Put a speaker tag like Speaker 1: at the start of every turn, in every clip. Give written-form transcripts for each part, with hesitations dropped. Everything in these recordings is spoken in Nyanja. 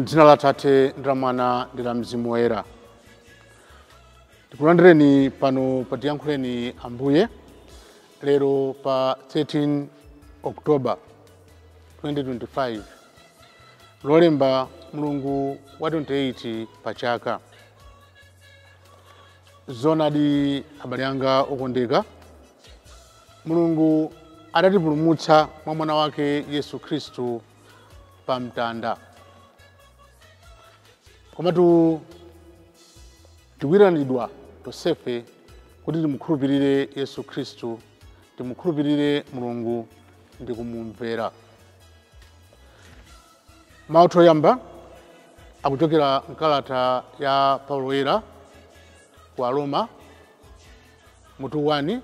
Speaker 1: Mdzina la Tate ndi la Mwana ndi la Mzimu Woyera. Tikulandireni pano pa Tiyankhuleni Ambuye lero pa 13 October 2025, lolemba mulungu wa 28 pa chaka. Zoonadi abale anga okondeka, Mulungu adatipulumutsa mwa mwana wake Yesu Khristu pa mtanda. Komatu tikuyitanidwa tonsefe kuti timukhulupirire Yesu Khristu, timukhulupirire Mulungu ndi kumumvera. Mawu oyamba akuchokera mkalata ya Paulo Woyera ku Aroma mutu 1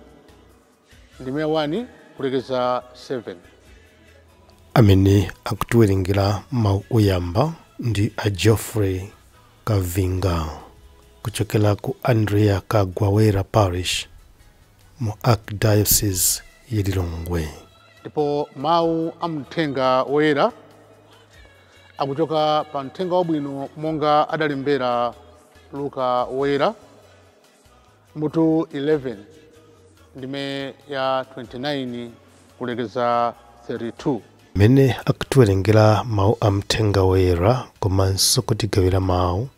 Speaker 1: ndime 1 kulekeza 7.
Speaker 2: Amene akutiwerengera mawu oyamba ndi a Geoffrey Kavinga kuchokera ku Andrea Kagwawera Parish mu Archdiocese ya Lilongwe.
Speaker 1: Ndipo mawu a mthenga woyera akuchoka pa mthenga wabwino monga adalembera Luka woyera mutu 11 ndime ya 29 kulekeza 32.
Speaker 2: Amene akutiwerengera mawu a mthenga woyera komanso kutigawira mawu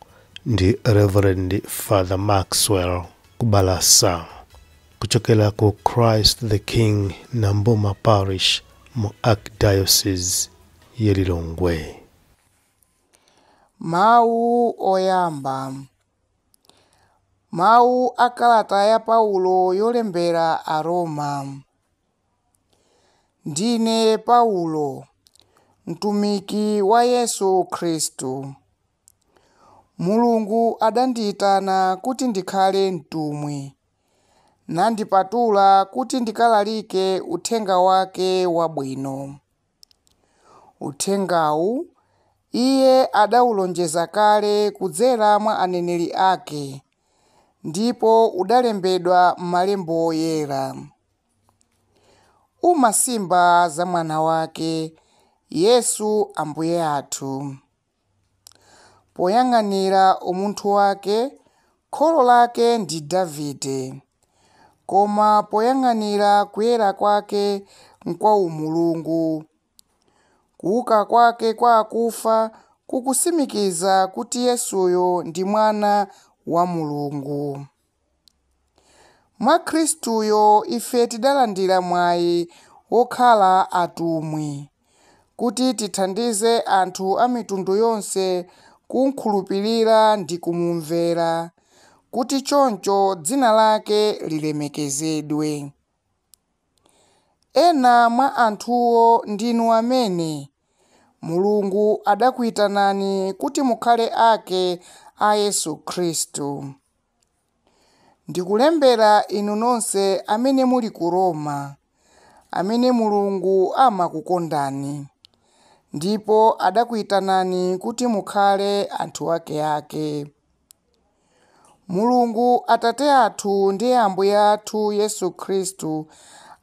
Speaker 2: ndi Reverend Father Maxwell Kubalasa kuchokera ku Christ the King Nambuma Parish mu Archdiocese ya Lilongwe.
Speaker 3: Mawu oyamba. Mawu a kalata ya Paulo yolembera Aroma. Ndine Paulo, mtumiki wa Yesu Khristu. Mulungu adandiyitana kuti ndikhale mtumwi, nandipatula kuti ndikalalike uthenga wake wabwino. Uthengawu iye adawulonjeza kale kudzera mwa aneneri ake, ndipo udalembedwa m'malemba oyera. Umasimba za mwana wake, Yesu Ambuye athu. Poyang'anira umunthu wake, kholo lake ndi Davide, koma poyang'anira kuyera kwake nkwa umulungu. Kuuka kwake kwa akufa kukusimikiza kuti Yesuyo ndi mwana wa Mulungu. Mwa Khristuyo ife tidalandira mwayi wokhala atumwi, kuti tithandize anthu a mitundu yonse kumkhulupirira ndi kumumvera, kuti choncho dzina lake lilemekezedwe. Ena mwa anthuwo ndinu amene Mulungu adakuyitanani kuti mukhale ake a Yesu Khristu. Ndikulembera inu nonse amene muli ku Roma, amene Mulungu amakukondani, ndipo adakuyitanani kuti mukhale anthu akeake. Mulungu Atate athu ndi Ambuye athu Yesu Khristu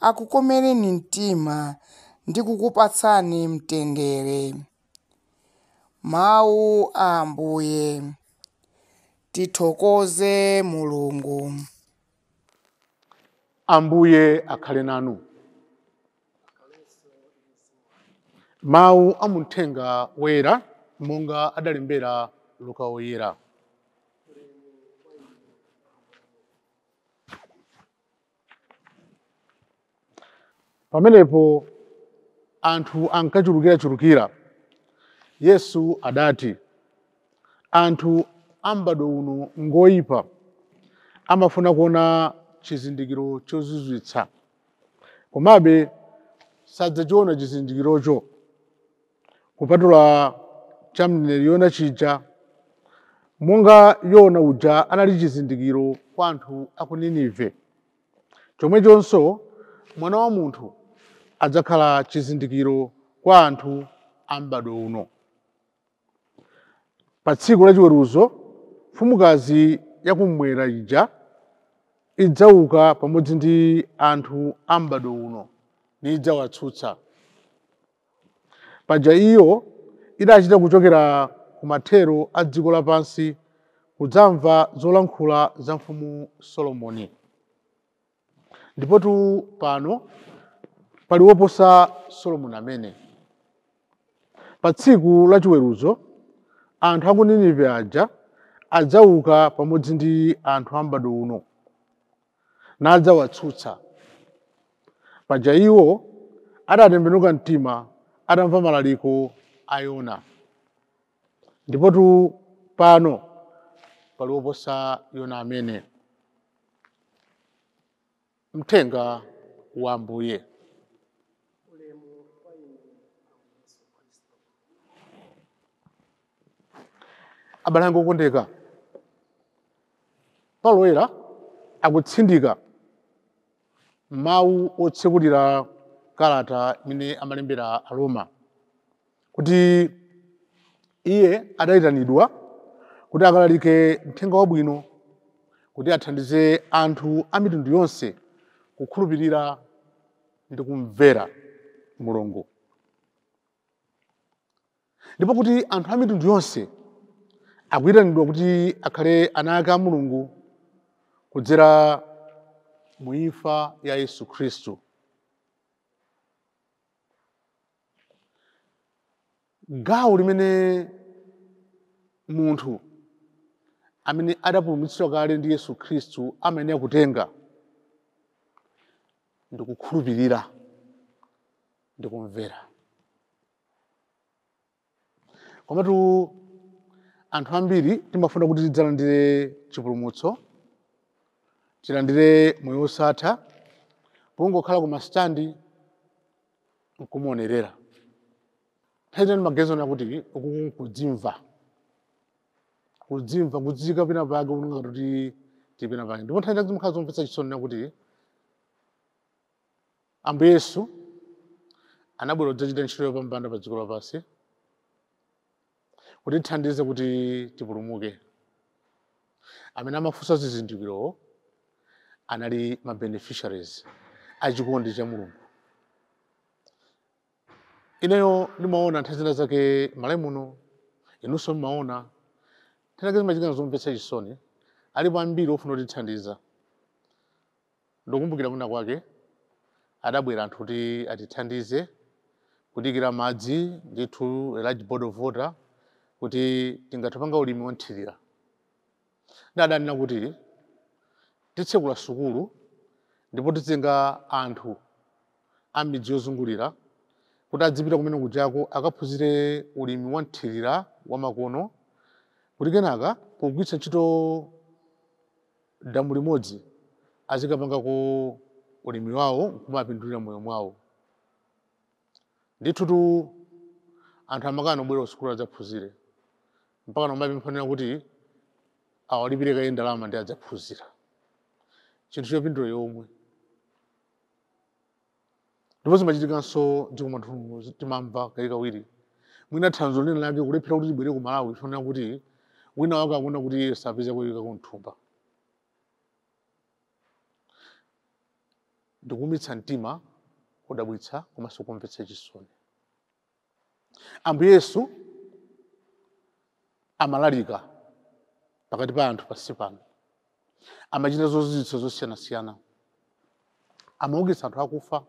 Speaker 3: akukomereni mtima ndi kukupatsani mtendere. Mawu a Ambuye. Tithokoze Mulungu.
Speaker 1: Ambuye akhale nanu. Mawu a mthenga woyera monga adalembera Luka woyera. Pamenepo anthu ankachulukirachulukira. Yesu adati, anthu a m'bado uno ngoyipa, amafuna kuona chizindikiro chozizwitsa, komabe sadzachiona chizindikirocho kupatula cha mneneri Yona chija, monga Yona uja anali chizindikiro kwa anthu a ku Ninive, chomwechonso Mwana wa Munthu adzakhala chizindikiro kwa anthu a m'bado uno. Pa tsiku lachiweruzo, mfumukazi yakummwera ija idzauka pamodzi ndi anthu a m'bado uno nidzawatsutsa. Paja iyo idachita kuchokera ku mathero a dziko lapansi kudzamva zolankhula za mfumu Solomoni. Ndipotu pano pali woposa Solomoni amene. Pa tsiku lachiweruzo anthu a ku Ninive aja adzauka pamodzi ndi anthu a m'bado uno nadzawatsutsa. Paja iwo adatembenuka mtima atamva malaliko a Yona. Ndipotu pano pali woposa Yona amene. Mthenga wa Ambuye. Abale anga okondeka, Paulo Woyera akutsindika mawu otsekulira kalata imene amalembera Aroma kuti iye adayitanidwa kuti akalalike mthenga wabwino, kuti athandize anthu a mitundu yonse kukhulupirira ndi kumvera Mulungu, ndipo kuti anthu a mitundu yonse akuyitanidwa kuti akhale ana ake a Mulungu kudzera mu imfa ya Yesu Khristu. Gawo limene munthu amene adapulumutsidwa kale ndi Yesu Khristu amayenera kutenga ndi kukhulupirira ndi kumvera. Komatu anthu ambiri timafuna kuti tidzalandire chipulumutso, tilandire moyo wosatha, pongokhala ku masitandi nkumaonerera. Nthawi zina ndimaganiza kuti uku kudzimva, kudzimva kudzika pena pake unonga kuti tili pena pake. Ndipo nthawi zina zimakhala zomvetsa chisoni kuti Ambuye Yesu anabwera kudzachita ntchito yopambana pa dziko lapansi kuti tithandize kuti tipulumuke. Amene amafunsa zizindikiro anali ma beneficiaries a chikondi cha Mulungu. Ineyo ndimaona nthawi zina zake m'Malawi muno, inunso mmaona nthawi zake zimachitika zomvetsa chisoni, alipo ambiri ofuna kutithandiza. Ndikukumbukira kwina kwake adabwera anthu kuti atithandize kudikira madzi ndithu, a large body of water, kuti tingathe kupanga ulimi wanthirira. Ndi adanena kuti titsekula sukulu ndipo titenga anthu a midzi yozungulira kuti adzipita kumene kujako akaphunzire ulimi wanthirira wamakono, kuti kenaka pogwiritsa ntchito damu limodzi azikapangako ulimi wawo nkumapindulira moyo mwawo. Ndithutu anthu amakana kubwera kusukulu adzaphunzire, mpaka nomapemphanira kuti awalipire kaye ndalama ndi adzaphunzira chinthu chopindula yomwe. Ndipo zimachitikanso dziko mwathu, timamva kawirikawiri mwina thandizo lina lake kulephera kuti tibwere ku Malawi chifukwa kuti wina wake akuona kuti iye sapeza kuyika kumthumba. Ndikuumitsa mtima kudabwitsa komanso kumvetsa chisoni. Ambuye Yesu amalalika pakati pa anthu pansi pano, amachita zozizwitsa zosiyanasiyana, amaukitsa anthu akufa,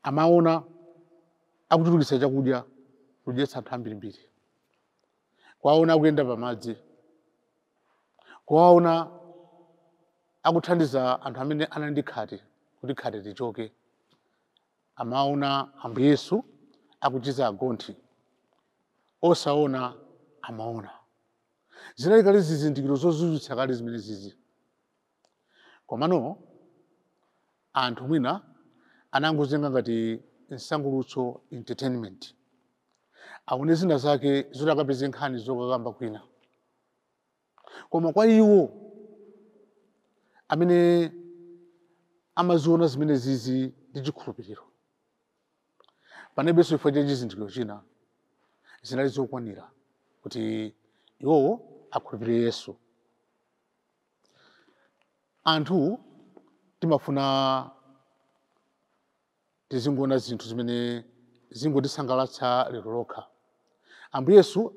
Speaker 1: amaona akuchulukitsa chakudya kudyetsa anthu ambirimbiri, kwaona akuyenda pamadzi, kwaona akuthandiza anthu amene anali ndi khate kuti khate lichoke, amaona Ambuye Yesu akuchiza agonthi, osaona amaona. Zinali kale zizindikiro zozizwitsa kale zimene zizi. Komano anthu mwina anangozenga ngati msangulutso, entertainment, aone zina zake zoti akapeze nkhani zokakamba kwina. Koma kwa iwo amene amaziona zimene zizi ndi chikhulupiriro, panabenso chifukwa cha chizindikiro china, zinali zokwanira kuti iwowo akhulupirire Yesu. Anthu timafuna tizingoona zinthu zimene zingotisangalatsa lero lokha. Ambuye Yesu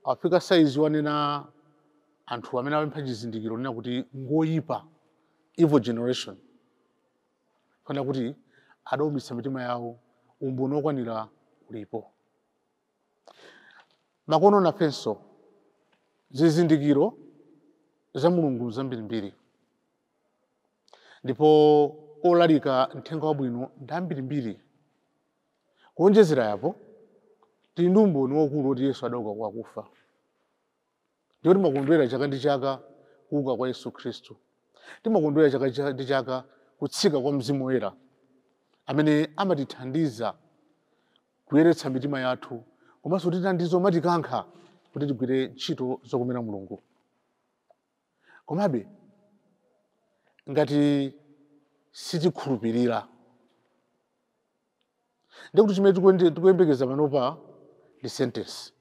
Speaker 1: Afika saizi wanena anthu amene apempha chizindikiro nena kuti ngoyipa, evil generation, kana kuti adaumitsa mitima yawo, umboni wokwanira ulipo. Makono nafenso zizindikiro za Mulungu zambirimbiri, ndipo olalika mthenga wabwino ndi ambirimbiri. Kuonjezera yapo, tili ndi umboni waukulu woti Yesu adauka kwa akufa, ndipo timakondwera chaka ndi chaka kuuka kwa Yesu Khristu. Timakondwera chaka ndi chaka kutsika kwa Mzimu Woyera amene amatithandiza kuyeretsa mitima yathu, komanso kutithandiza umatikankha kuti tigwire ntchito zokomera Mulungu. Komabe ngati sitikhulupirira, ndikuti chimene tikuyembekeza panopa ndi sentence,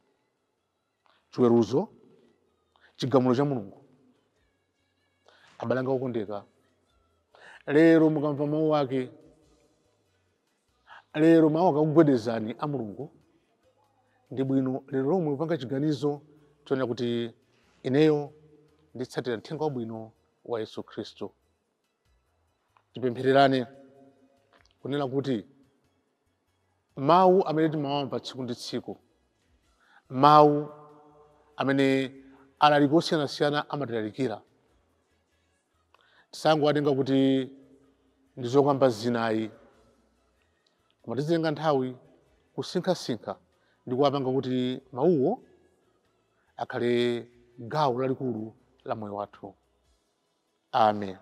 Speaker 1: chiweruzo, chigamulo cha Mulungu. Abale anga okondeka, lero mukamva mawu ake, lero mawu akakugwedezani a Mulungu, ndi bwino lero lomwe kupanga chiganizo chonena kuti ineyo nditsatira mthenga wabwino wa Yesu Khristu. Tipemphererane kunena kuti mawu amene timawamva tsiku ndi tsiku, mawu amene alaliki osiyanasiyana amatilalikira, tisangowatenga kuti ndi zokamba zinayi, koma tizitenga nthawi kusinkhasinkha ndi kuwapanga kuti mawuwo akhale gawo lalikulu la moyo wathu. Amen.